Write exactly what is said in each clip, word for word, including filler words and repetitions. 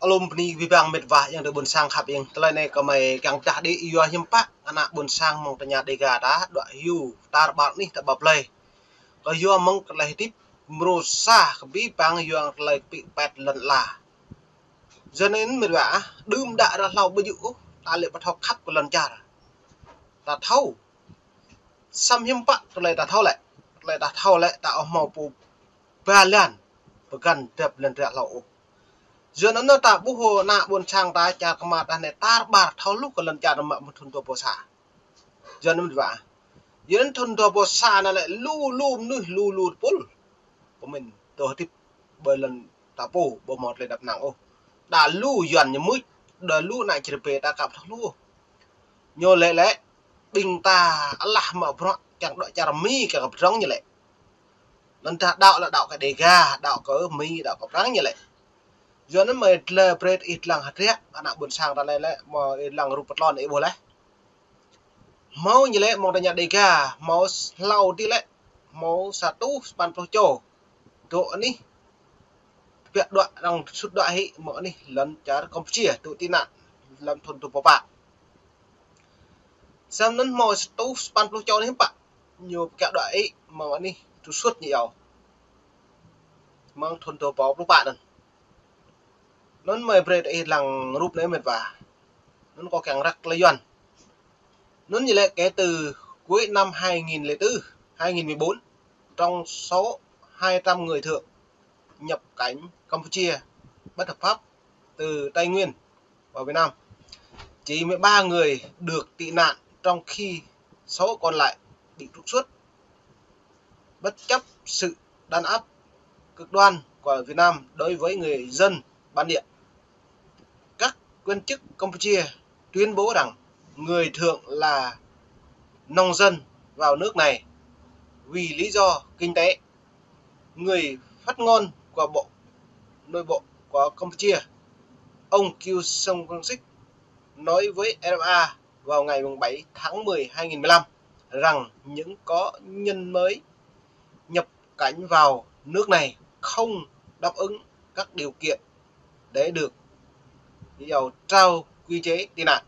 Lŏm bơni abih bang mĕt wa ayŏng adơi ƀôn sang khăp ing. Tơlơi anai kơmơi kiăng pơdah đĭ yua hiư̆m pă ană ƀôn sang mơ̆ng tơña Dega ta đuaĭ hyu tar ƀar anih ta ƀă plơi. Kơ yua mơ̆ng tơlơi hơdip mrô sa kơ abih bang yua tơlơi pĭ pet lŏn ala. Yua anŭn mĕt wa ah, đưm đă ră hlâo ƀu djơ̆ ôh, ta lĕ ƀu thâo khăp kơ lŏn čar. Ta thâo. Samơ̆ hiư̆m pă tơlơi ta thâo lĕ. Tơlơi ta thâo lĕ ta ƀu hmâo pô ba lan pơgăn dăp lŏn ră hlâo ôh. Yua anŭn ta ƀuh ană ƀôn sang ta čar kơmă ta anai tar ƀar thâo hluh kơ lŏn čar mă mơ̆ng thŭn dua rơbâo sa. Yua anŭn mĕt wa. Yua anŭn thŭn dua rơbâo sa anai lĕ lu lu mơnuih lu lu tơpul. Pơmĭn tơ hơdip ƀơi lŏn ta pô ƀu hmâo tơlơi đăp năng ôh. Đa lu Yuan ñu mưč, đa lu ană Čư̆ Rơbê ta kăp thâo hluh. Ñu lĕ lĕ ƀing ta alah mă bruă kiăng dŏ čar Mi kiăng pơdrŏng ñu lĕ. Lŏn ta đaŏ lĕ đaŏ kơ Dega, đaŏ kơ Mi, đaŏ kơ Prang ñu lĕ. Yua anŭn mơi tơlơi brơi ih lăng hơdră, ană ƀôn sang ta lĕ lĕ, mơi ih lăng rup pơtlon ih ƀuh leh. Hmâo ñu lĕ mơ̆ng tơña Dega, hmâo hlâo adih lĕ, hmâo sa rơtuh sapăn pluh čô. Dŏ anih, tơbiă đuaĭ arăng sut đuaĭ hĭ mơ̆ng anih lŏn čar Kampuchia, dŏ tị nạn lăm thŭn dua rơbâo pă. Samơ̆ anŭn hmâo sa rơtuh sapăn pluh čô anih pă ñu pơkiaŏ đuaĭ hĭ mơ̆ng anih trục xuất ñu iâu. Mơ̆ng thŭn dua rơbâo pluh pă anŭn. Anŭn mơi brơi ih lăng rup anai mĕt wa. Anŭn kâo kiăng răk tơlơi Yuan. Anŭn ñu lĕ kể từ cuối năm hai nghìn lẻ tư, hai nghìn mười bốn, trong số hai trăm người thượng nhập cảnh Campuchia bất hợp pháp từ Tây Nguyên vào Việt Nam, chỉ mười ba người được tị nạn, trong khi số còn lại bị trục xuất bất chấp sự đàn áp cực đoan của Việt Nam đối với người dân bản địa. Các quan chức Campuchia tuyên bố rằng người thượng là nông dân vào nước này vì lý do kinh tế. Người phát ngôn của Bộ Nội vụ của Campuchia, ông Khieu Song Phang Sik, nói với R F A vào ngày mùng bảy tháng mười hai nghìn mười lăm rằng những có nhân mới nhập cảnh vào nước này không đáp ứng các điều kiện để được, ví dụ, trao quy chế tị nạn,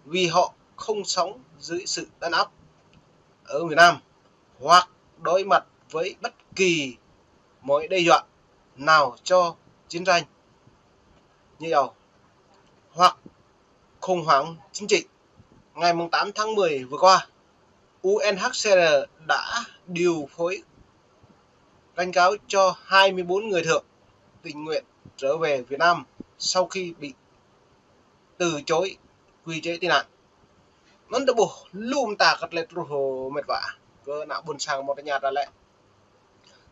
vì họ không sống dưới sự đàn áp ở Việt Nam hoặc đối mặt với bất kỳ mối đe dọa nào cho chiến tranh, như dầu, hoặc khủng hoảng chính trị. Ngày mùng tám tháng mười vừa qua, U N H C R đã điều phối cảnh cáo cho hai mươi bốn người thượng tình nguyện trở về Việt Nam sau khi bị từ chối quy chế tị nạn. Anŭn ta ƀuh lŏm ta kơ tơlơi truh mĕt wa. Kơ ană ƀôn sang mơ̆ng tơña ta lĕ.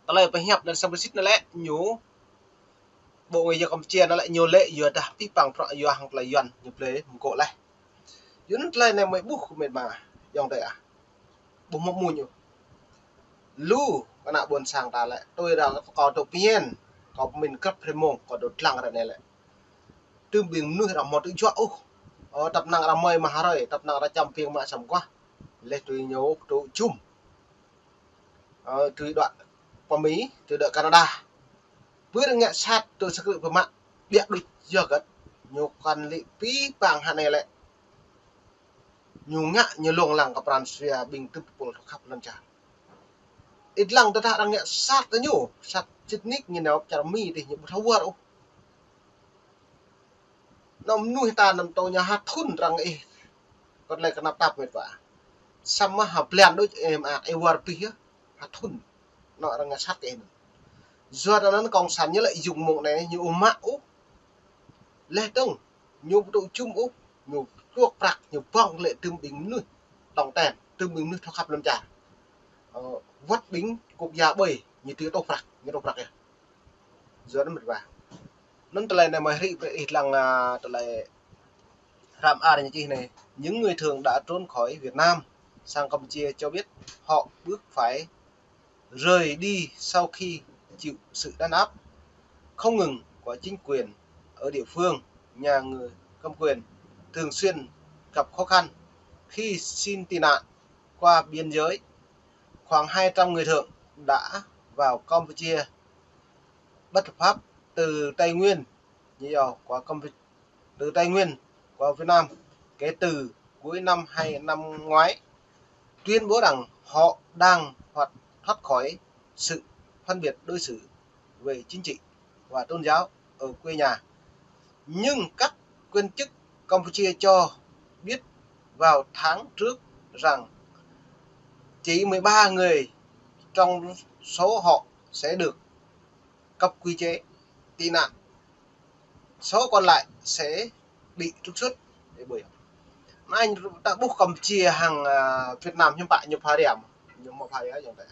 Tơlơi pơhiăp anŭn samơ̆ sĭt anŭn lĕ ñu. Bộ Ngoại giao Campuchia anŭn lĕ ñu lĕ yua dah pih păng prăk yua hăng tơlơi Yuan ñu plơi mơgŏ leh. Yua anŭn tơlơi anai mơi ƀuh kơ mĕt wa. Yŏng tơi ah. Ƀu hmâo mŭn ñu. Lu kơ ană ƀôn sang ta lĕ. Tui dah kâo dŏ pơhiăp. Kâo pơmĭn krăp hrơi mông. Kâo dŏ lăng ră anai lĕ. Tơm ƀing mơnuih arăng hmâo tŭ juă ôh. Ơ, tăp năng arăng mơi mă hrơi, tăp năng arăng čăm piêng mă săm kuah. Leh tui ñu tŭ jum. Ơ, tui đuaĭ pơ Mi, tui đuaĭ Canada. Pơ arăng ngă sat tui sơkrư̆ pơmă, ƀiă đôč yua hơget. Ñu kăn lĕ pih păng hă anai lĕ. Ñu ngă ñu lông lăng kơ pran jua ƀing tơpul tơkhăp lŏn čar. Ih lăng tơdah arăng ngă sat kơ ñu, sat sĭt nik ñu nao čar Mi dih ñu ƀu thâo wơr ôh. Anŏ mơnuih ta anăm tơña ha thŭn arăng ih. Kơ tơlơi kơnap tap mĕt wa. Samơ̆ ha blan đôč ih mă ih wơr pih yơh. Ha thŭn. Anŏ arăng ngă sat kơ ih anŭn. Yua anŭn cộng sản ñu lĕ yŭng mông anai ñu ƀu mă ôh. Leh dơ̆ng ñu ƀu tŭ jum ôh. Ñu tluak prăk ñu ƀơ̆ng lĕ tơm ƀing mơnuih. Tong ten, tơm ƀing mơnuih thâo khăp lŏn čar. Ơ, wơ̆t ƀing kŭp ya ƀơi, ñu tui tŏ prăk, ñu tŏ prăk yơh. Yua anŭn mĕt wa. Anŭn tơlơi anai mơi hrĭ brơi ih lăng, a, tơlơi hrăm ar ñu čih anai. Những người thượng đã trốn khỏi Việt Nam sang Campuchia cho biết họ buộc phải rời đi sau khi chịu sự đàn áp không ngừng của chính quyền ở địa phương. Nhà người cầm quyền thường xuyên gặp khó khăn khi xin tị nạn qua biên giới. Khoảng hai trăm người thượng đã vào Campuchia bất hợp pháp từ Tây Nguyên, Như Yao của Campuchia, từ Tây Nguyên của Việt Nam kể từ cuối năm hai năm ngoái tuyên bố rằng họ đang hoạt thoát khỏi sự phân biệt đối xử về chính trị và tôn giáo ở quê nhà. Nhưng các quan chức Campuchia cho biết vào tháng trước rằng chỉ mười ba người trong số họ sẽ được cấp quy chế tị nạn. Số còn lại sẽ bị trục xuất. Để bơi. Anai ta ƀuh Campuchia hăng, à, Việt Nam hiư̆m pă ñu pha răm. Ñu mă pha răm yơh tơ.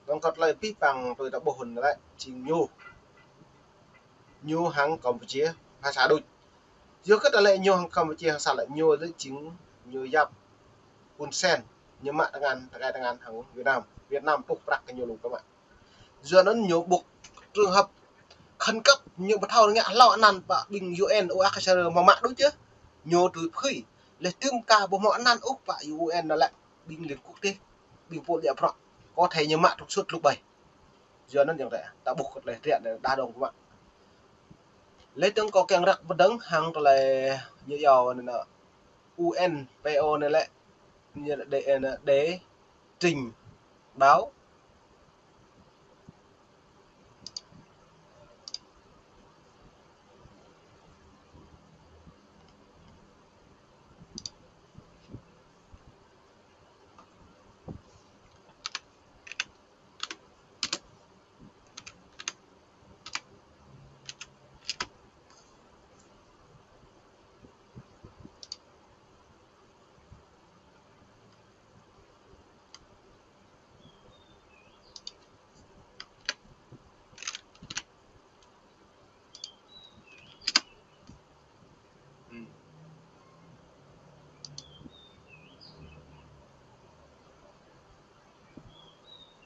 Dong kơ tơlơi pih pang tui ta ƀuh hŭn lĕ jing ñu. Ñu hăng Campuchia ha sa đôč. Yua kơ tơlơi ñu hăng Campuchia ha sa lĕ ñu lĕ jing ñu yap Hun Sen. Ñu mă tơngan, tơkai tơngan hăng Việt Nam. Việt Nam tuh prăk kơ ñu lu kơ mă. Yua anŭn ñu ƀuh trường hợp khẩn cấp ñu ƀu thâo ngă hlâo anăn pă ƀing U N ôh, ăt kơ sa rơ mă mă đôč yơh. Ñu tui phưi. Leh tơm ka ƀu mă anăn ôh pă U N anŭn lĕ ƀing Liên Quốc tế, ƀing pô djă prăk. Có thể ñu mă trục xuất lu ƀai. Yua anŭn yơh ta, ta ƀuh kơ tơlơi triă anai đa dong kơ mă. Leh tơ̆ng kâo kiăng răk pơdơ̆ng hăng tơlơi ñu yua anŭn U N P O anai lĕ, ñu để, để trình báo.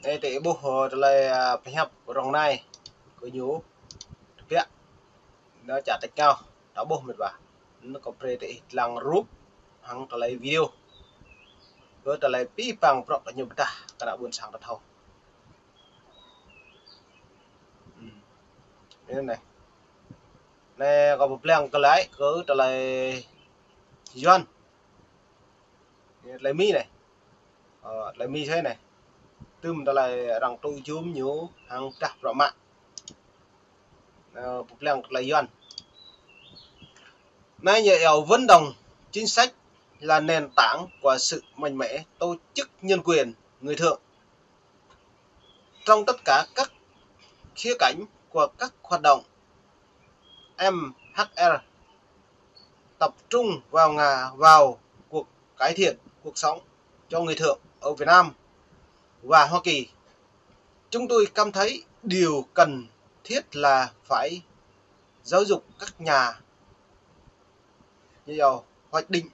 Anai tơ ih ƀuh, ơ, tơlơi, a, pơhiăp rŏng anai kơ ñu tơbiă. Anai čă tĕk ngao, ta ƀuh mĕt wa. Anai kâo brơi tơ ih lăng rup hăng tơlơi video. Kơ tơlơi pih pang prăk kơ ñu pơdah kơ ană ƀôn sang ta thâo. Anai. Anai kâo pơblang kơ lĕ kơ tơlơi Yuan. Tơlơi Mi anai. Ơ, tơlơi Mi sơi anai. Tơm tơlơi arăng tŭ jum ñu hăng pơdah prăk mă. Ơ, pơblang tơlơi Yuan. Anai ñu yua vận động chính sách là nền tảng của sự mạnh mẽ tổ chức nhân quyền người Thượng. Trong tất cả các khía cạnh của các hoạt động, M H R tập trung vào ngà-, vào cuộc cải thiện cuộc sống cho người Thượng ở Việt Nam và Hoa Kỳ. Chúng tôi cảm thấy điều cần thiết là phải giáo dục các nhà, như là hoạch định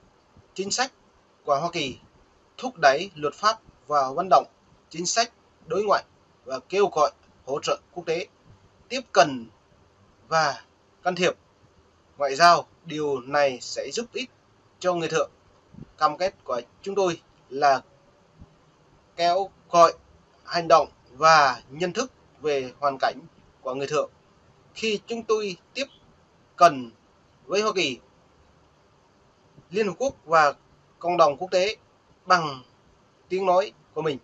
chính sách của Hoa Kỳ, thúc đẩy luật pháp và vận động chính sách đối ngoại và kêu gọi hỗ trợ quốc tế tiếp cận và can thiệp ngoại giao. Điều này sẽ giúp ích cho người Thượng. Cam kết của chúng tôi là kêu gọi hành động và nhận thức về hoàn cảnh của người Thượng. Khi chúng tôi tiếp cận với Hoa Kỳ, Liên Hợp Quốc và cộng đồng quốc tế bằng tiếng nói của mình.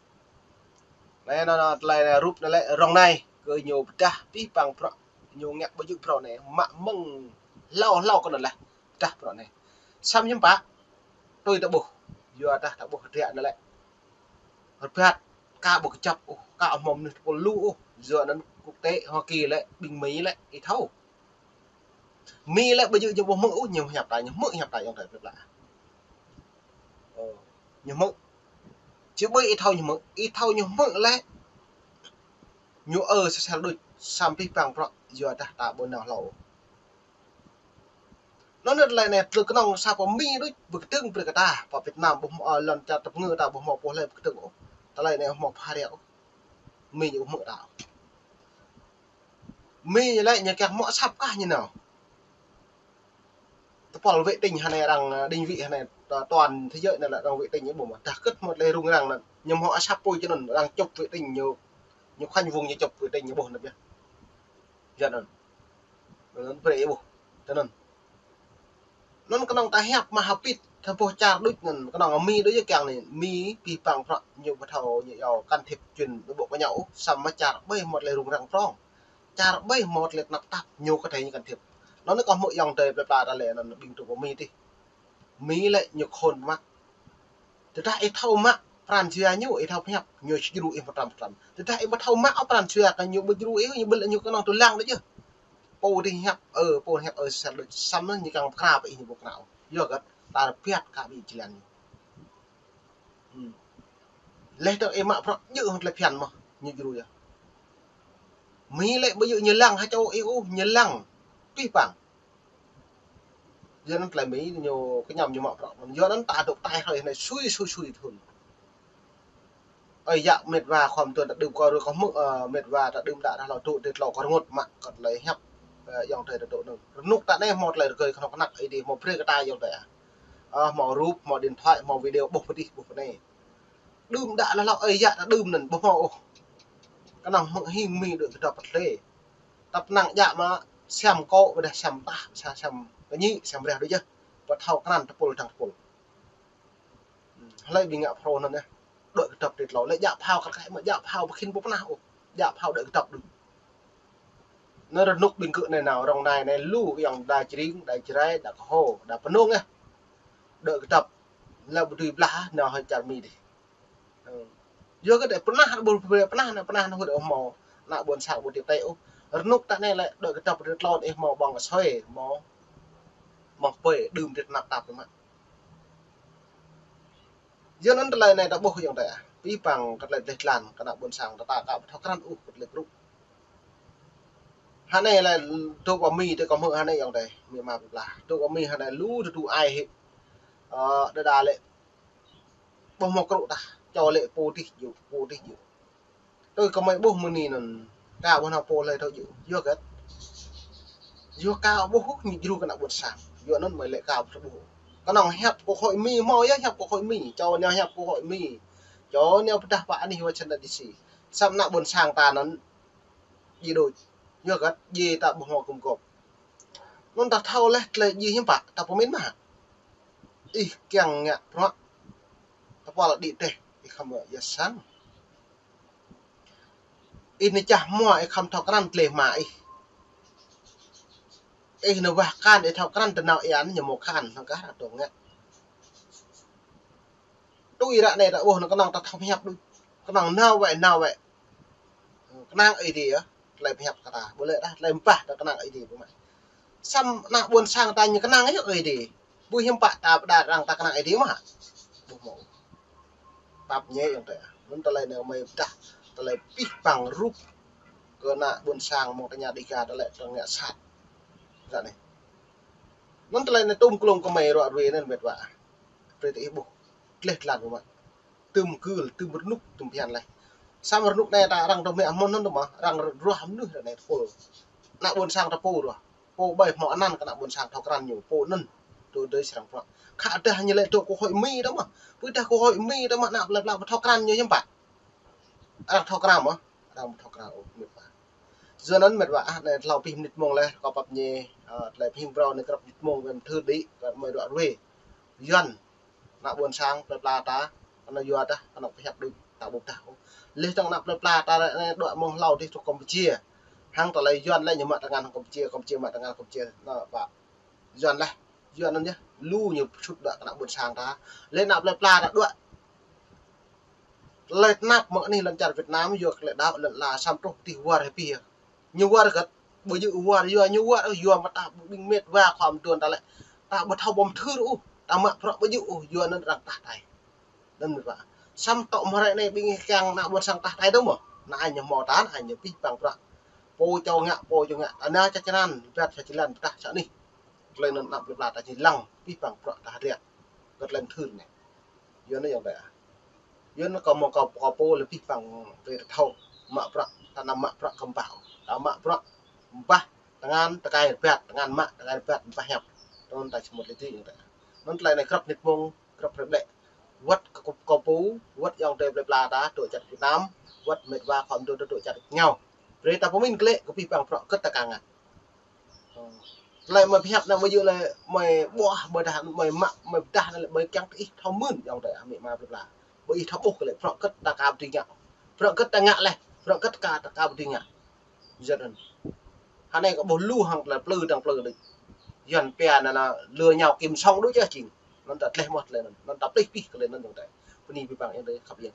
Anai, anai, anai, tơlơi anai rup anai lĕ rŏng anai kơ ñu pơdah pih pang prăk, ñu ngă ƀu djơ̆ prăk anai, mă mơ̆ng hlâo hlâo kơ anŭn lĕ pơdah prăk anai. Samơ̆ hiư̆m pă, tui ta ƀuh, yua dah ta ƀuh triă anai lĕ. Rơbat, ka ƀu kơjăp ôh, ka ƀu hmâo mơnuih tơpul lu ôh, yua anŭn quốc tế Hoa Kỳ lĕ, ƀing Mi lĕ, ih thâo. Mi lĕ ƀu djơ̆ ñu ƀu hmư̆ ôh, ñu hiăp ta, ñu hmư̆ hiăp ta yơh tơ plơi pla. Ơ, ñu hmư̆. Či ƀơi ih thâo ñu hmư̆, ih thâo ñu hmư̆ lĕ. Ñu ơ sel sel đôč, samơ̆ pih pang prăk, yua dah ta ƀu nao hlâo. Anŭn anai tơlơi anai, tơlơi kơnơ̆ng sa pơ Mi đôč, pơkơdơ̆ng brơi kơ ta, pơ Việt Nam ƀu hmâo, ơ, lŏn čar tơpơngư ta ƀu hmâo pô hlơi pơkơdơ̆ng ôh. Tơlơi anai hmâo pha ră ôh. Mi ñu ƀu hmư̆ ta. Mi ñu lĕ ñu kiăng hmâo asăp kah ñu nao. Tơpul vệ tinh hơnai arăng, ơ, định vị hơnai, ơ, toàn thế giới anai lĕ arăng vệ tinh ñu ƀuh mơ̆. Dah kơ̆t hmâo tơlơi rŭng răng anŭn. Ñu hmâo asăp pui čơ anŭn, arăng chụp vệ tinh ñu, ñu khoanh vùng ñu chụp vệ tinh ñu ƀuh anŭn biă. Yua anŭn. Anŭn brơi ih ƀuh. Tui anŭn. Anŭn kơnơ̆ng ta hiăp mă hơbĭt, ta ƀuh čar đôč anŭn, kơnơ̆ng Mi đôč yơh kiăng anai, Mi pih păng prăk ñu ƀu thâo ñu yua can thiệp chuyện nội bộ của nhau, samơ̆ čar ƀai hmâo tơlơi rŭng răng prŏng. Čar ƀai hmâo tơlơi tơnap tap ñu có thể ñu can thiệp. Anŭn kâo hmư̆ ayŏng adơi plơi pla ta lĕ anŭn ƀing tŭ pơ Mi tih. Mi lĕ ñu khôn mă. Tơdah ih thâo mă pran jua ñu, ih thâo pơhiăp, ñu či djru ih mơtam mơtam. Tơdah ih ƀu thâo mă ôh pran jua kơ ñu, ƀu djru ih, ñu ƀu lĕ ñu kơnơ̆ng tơlang đôč yơh. Pô tih hiăp, ơ, pô hiăp, ơ, sel đôč, samơ̆ ñu kiăng pơkra pơ ih ñu ƀu kơnăl. Yua hơget, ta rơbat kơ ƀing jơlan ñu. Hmm. Leh tơ̆ng ih mă prăk djơ̆ hăng tơlơi phiăn mơ̆, ñu djru yơh. Mi lĕ ƀu djơ̆ ñu lăng hơčâo ih ôh, ñu lăng pih păng. Yua anŭn tơlơi Mi ñu kơñăm ñu mă prăk. Yua anŭn ta dŏ tai hrơi anai sui sui sui thun. Ơi yă mĕt wa khua mơtuan ta đưm kơ rơi kơ hmư̆, ơ, mĕt wa ta đưm đă rah hlâo dŏ tơlơi tlâo kơ rơngot mă kơ tơlơi hiăp, ơ, ayŏng adơi ta dŏ anŭn. Rơnŭk ta anai hmâo tơlơi rơgơi kơnơ̆ng kơnăk ih dih hmâo brơi kơ ta ayŏng adơi ah. Ơ, hmâo rup, hmâo điện thoại, hmâo video ƀuh pơ dih, ƀuh pơ anai. Đưm đă rah hlâo ơi yă ta đưm anŭn ƀu hmâo ôh. Kơnơ̆ng hmư̆ hing Mi đuaĭ kơdŏp pơtlê. Tăp năng djă mă siam kŏ, ƀôdah siam tah, sa-, siam kơñĭ, siam reh đôč yơh. Ƀu thâo krăn tơpul tang tơpul. Hmm, hlơi ƀing ngă phro anŭn yơh. Đuaĭ kơdŏp tơlơi tlâo. Lĕ djă phao kar kaĭ mă djă phao ƀu khĭn ƀu pơnah ôh. Djă phao đuaĭ kơdŏp đôč. Anŭn rơnŭk ƀing gơ̆ anai nao, rŏng anai anai lu ayŏng đa Jring, đa Jrai, đa Kơho, đa Pơnông yơh. Đuaĭ kơdŏp. Lĕ ƀu dưi blah nao hăng čar Mi dih. Ơ. Yua kơ đuaĭ pơnah, ƀu pơnah, anŭn pơnah anŭn huĭ ôh hmâo. Ană ƀôn sang ƀu tui tĕ ôh. Rơnŭk ta anai lĕ đuaĭ kơdŏp tơlơi tlâo ih hmâo ƀơ̆ng asơi, hmâo. Hmâo pơi đưm tơlơi tơnap tap mă. Yua anŭn tơlơi anai ta ƀuh ayŏng adơi ah. Pih păng kơ tơlơi dleh dlan kơ ană ƀôn sang ta, ta aka ƀu thâo krăn ôh kơ tơlơi brŭ. Hơnai lĕ dŏ pơ Mi tih kâo hmư̆ hơnai ayŏng adơi, Mi mă pơblah. Dŏ pơ Mi hơnai lu tơdu ai hĭ. Ơ, đơđa lĕ ƀu hmâo krŭ tah, čô lĕ pô tih djơ̆, pô tih djơ̆. Tui kơ mơi ƀuh mơni anŭn, ka ƀu hmâo pô hlơi thâo djơ̆. Yua hơget? Yua ka ƀuh ôh ñu djru kơ ană ƀôn sang. Yua anŭn mơi lĕ ka ƀu thâo ƀuh. Kơnơ̆ng hiăp quốc hội Mi hmâo yơh, hiăp quốc hội Mi. Čô nao hiăp quốc hội Mi. Čô nao pơdah pơ anih Washington D C. Samơ̆ ană ƀôn sang ta anŭn djai đôč. Yua hơget? Djai ta ƀu hmâo gum gôp. Anŭn ta thâo leh tơlơi djai hiư̆m pă, ta pơmĭn mơ̆. Ih kiăng ngă bruă. Ta pơala đĭ teh, ih khŏm yua sang. Ih nao čah hmua, ih khŏm thâo krăn tơlơi hmua ih. Ih nao wah akan, ih thâo krăn tơnao ih anŭn ñu hmâo akan, hăng kah ră dŏ ngă. Tui ră anai ta ƀuh anŭn kơnơ̆ng ta thâo pơhiăp đôč. Kơnơ̆ng nao wơ̆t, nao wơ̆t. Kơnang Ơi Adai yơh, tơlơi pơhiăp kơ ta. Ƀu lĕ dah tơlơi ƀah ta kơnang Ơi Adai ƀu mă. Samơ̆ ană ƀôn sang ta ñu kơnang yơh Ơi Adai. Ƀu hiư̆m pă ta pơđar arăng ta kơnang Ơi Adai mơ̆. Ƀu hmâo. Pap ñe ayŏng adơi. Anŭn tơlơi anai mơi pơdah, tơlơi pih păng rup kơ ană ƀôn sang mơ̆ng tơña Dega tơlơi tơngia sat. Ră anai. Anŭn tơlơi anai tŭm klông kơ mơi ruă ruê anŭn mĕt wa. Brơi tơ ih ƀuh. Dleh dlan ƀu mă. Tŭm gưl, tŭm rơnŭk, tŭm phiăn leh. Samơ̆ rơnŭk anai ta arăng tơ mĕ hmâo anŭn tơ mă, arăng ruah mơnuih ră anai tơpul. Ană ƀôn sang ta pô ruah. Pô ƀai hmâo anăn kơ ană ƀôn sang thâo krăn ñu, pô anŭn. Tơ dơi srăng pơnă. Khă dah ñu lĕ dŏ quốc hội Mi tơ mă. Pơdah quốc hội Mi tơ mă ană plơi pla ƀu thâo krăn ñu hiư̆m pă. Arăng thâo krăn mơ̆, arăng ƀu thâo krăn ôh mĕt wa. Yua anŭn mĕt wa ah, anai tlâo pih mơnit mông leh, kâo pap ñe, ơ, tơlơi pơhing phrâo anai krăp mơnit mông wơ̆t mơthưr đĭ, kơ mơi ruă ruê. Yuan, ană ƀôn sang plơi pla ta, kơnơ̆ng yua dah, kơnơ̆ng pơhiăp đôč, ta ƀu dah ôh. Leh tơ̆ng ană plơi pla ta anai dŏ mơ̆ng hlâo dih truh Kampuchia. Hăng tơlơi Yuan lĕ ñu mă tơngan Kampuchia, Kampuchia mă tơngan Kampuchia, anŭn pă. Yuan leh, Yuan anŭn yơh, lu ñu pơsut dŏ kơ ană ƀôn sang ta. Leh ană plơi pla ta dŏ. Tơlơi tơnap mơ̆ng anih lŏn čar Việt Nam, yua kơ lĕ đaŏ lŏn ala samơ̆ truh tih war hơbĭ. Ñu war hơget, ƀu djơ̆ war, yua ñu war, yua mơta ƀing mĕt wa khua mơtuan ta lĕ. Ta ƀu thâo ƀu mơthưr ôh, ta mă bruă ƀu djơ̆ ôh, yua anŭn arăng tah tai. Anŭn mĕt wa. Samơ̆ tŏ mơ̆ hrơi anai ƀing ih kiăng ană ƀôn sang tah tai tơ mơ̆. Anai ñu hmâo ta, anai ñu pih păng bruă. Pô čô ngă, pô čô ngă. Anai ča čơnan, rơbat sa jơlan pơdah sa anih. Tơlơi anŭn ană plơi pla ta či lăng, pih păng bruă ta hơdră. Kơ tơlơi mơthưr anai. Yua anŭn ayŏng adơi ah. Yua anŭn kâo hmâo kâo, kâo pô lĕ pih păng brơi ta thâo. Mă bruă, ta anăm mă bruă kơ ƀah. Ta mă bruă ƀah, tơngan tơkai rơbat, tơngan mă, tơkai rơbat, ƀah hiăp. Anŭn ta či mŭt lĕ tui ayŏng adơi ah. Anŭn tơlơi anai krăp mơnit mông, krăp hrơi ƀlĕ. Wơ̆t kơ kâo, kâo pô, wơ̆t ayŏng adơi plơi pla ta, dŏ čar Việt Nam, wơ̆t mĕt wa khua mơtuan ta dŏ čar ñu. Brơi ta pơmĭn glaĭ, kơ pih păng bruă kơ ta kiăng ngă. Tơlơi mơi pơhiăp anai ƀu djơ̆ lĕ mơi ƀuah, ƀơi tah mơi mă, mơi pơdah anai lĕ mơi kiăng kơ ih thâo mưn ayŏng adơi amĭ ama plơi pla. Ƀơi ih thâo ƀuh kơ lĕ prŏng kơ̆t ta ka ƀu dưi ngă. Prŏng kơ̆t ta ngă leh, prŏng kơ̆t ka ta ka ƀu dưi ngă. Yua anŭn. Hơnai kơ ƀuh lu hăng tơlơi plư dăng plư đôč. Yuan pia anŭn lừa nhau kiếm sống đôč yơh jing. Anŭn ta tleh mơ̆ tơlơi anŭn. Anŭn ta plih pih kơ lĕ anŭn ayŏng adơi. Bơni abih bang ayŏng adơi khăp yơh.